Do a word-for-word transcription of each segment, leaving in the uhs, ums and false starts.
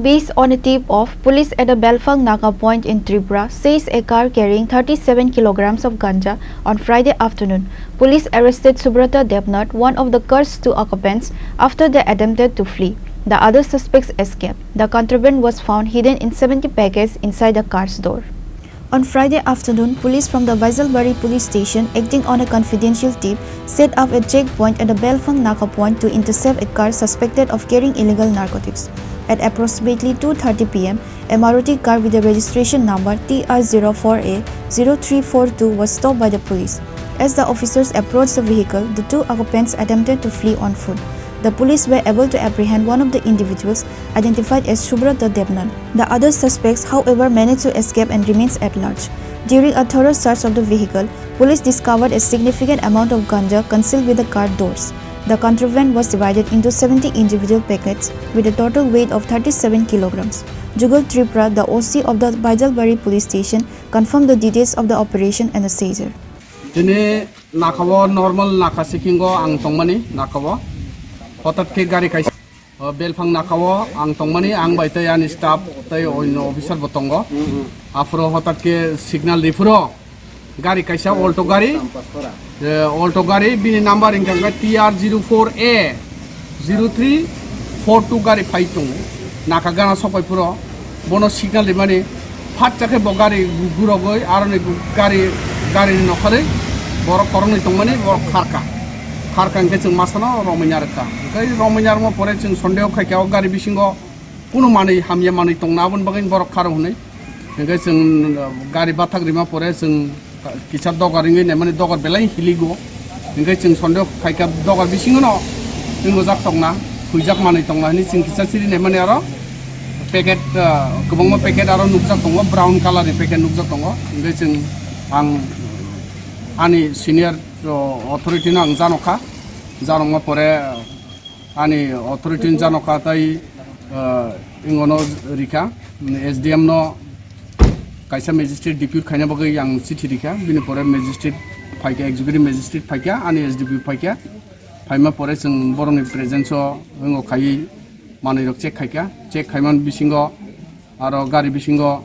Based on a tip of, police at a Belphang Naga point in Tripura seized a car carrying thirty-seven kilograms of ganja on Friday afternoon. Police arrested Subrata Debnath, one of the car's two occupants, after they attempted to flee. The other suspects escaped. The contraband was found hidden in seventy packets inside the car's door. On Friday afternoon, police from the Baijalbari police station, acting on a confidential tip, set up a checkpoint at the Belphang Naga point to intercept a car suspected of carrying illegal narcotics. At approximately two thirty p m, a Maruti car with a registration number T R zero four A zero three four two was stopped by the police. As the officers approached the vehicle, the two occupants attempted to flee on foot. The police were able to apprehend one of the individuals, identified as Subrata Debnath. The other suspects, however, managed to escape and remains at large. During a thorough search of the vehicle, police discovered a significant amount of ganja concealed with the car doors. The contraband was divided into seventy individual packets with a total weight of thirty-seven kilograms. Jugal Tripura, the O C of the Baijalbari police station, confirmed the details of the operation and the seizure. Tini Nakao normal naka sikingo ang tongmani, nakao. Hotat khe gari kaisa, o, Belphang nakao ang tongmani, ang bai tei ani staff tei onno officer bo tongo. Aphuru hotat khe signal riphuru gari kaisa Alto gari, e, Alto gari, bini number hingkha khe T R zero four A zero three four two gari phai tongo. Naka gana sokpai phuru bono signal rimani, phatsa khe bo gari gurogwi aroni gari, garini nokharwi borok khoroknwi tongmani borok kharka. Kharka hwnkhe chwng masano romwi narwkha. Hwnkhe romwi narwkma pore chwng sondeho khaikha o gari bisingo kunu manwi hamya manwi tongna aboni bagwi borok kharo hwnwi. Hwnkhe chwng, uh, gari bathak rima pore chwng kisa dogar wngwi naimani, dogar belai hiligo. Hwnkhe chwng sondeho khaikha dogar bisingono wngojak tongna, huijak manwi tongna hwnwi chwng kisa chiri naimani aro packet, uh, kwbangma packet aro nukjak tongo, brown colour ni packet nukjak tongo. Hwnkhe chwng ang ani senior, uh, authority no ang janokha, janokma pore, uh, Ani authority ni janokha tei, ah, ingono rikha, S D M no kaisa magistrate depute khaina bagwi ang chithi rikha, bini pore magistrate phaikha, executive magistrate phaikha, ani S D P O phaikha, phaima pore chwng borokni presence o ingo khaiwi manwi rok check khaikha, check khaimani bisingo aro gari bisingo,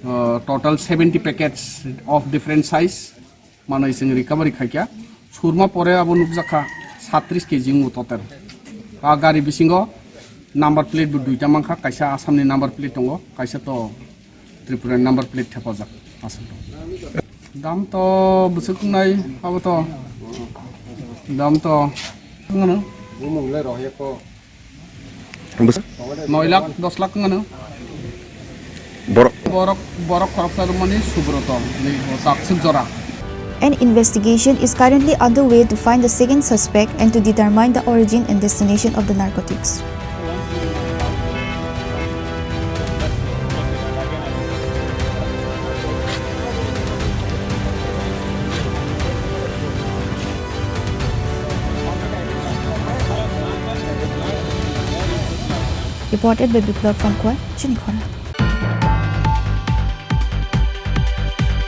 ah, total seventy packets of different size, manwi chwng recovery khaikha. Surma pore abo nukjakha satrish K G wngo total. A gari bisingo number plate bo duita mankha, kaisa Assam ni number plate tongo, kaisa to Tripura ni number plate thepajak Assam. Dam to bwswk wngnai abo to. Dam to wngo. Bumung le rohya ko. Bwswk? Noi lakh, dos lakh wngano. Borok? Borok, borok khoroksa rwmani Subroto, ni bo takswk jora. An investigation is currently underway to find the second suspect and to determine the origin and destination of the narcotics. Reported by Biplab Phangkhwal, Chinikhona.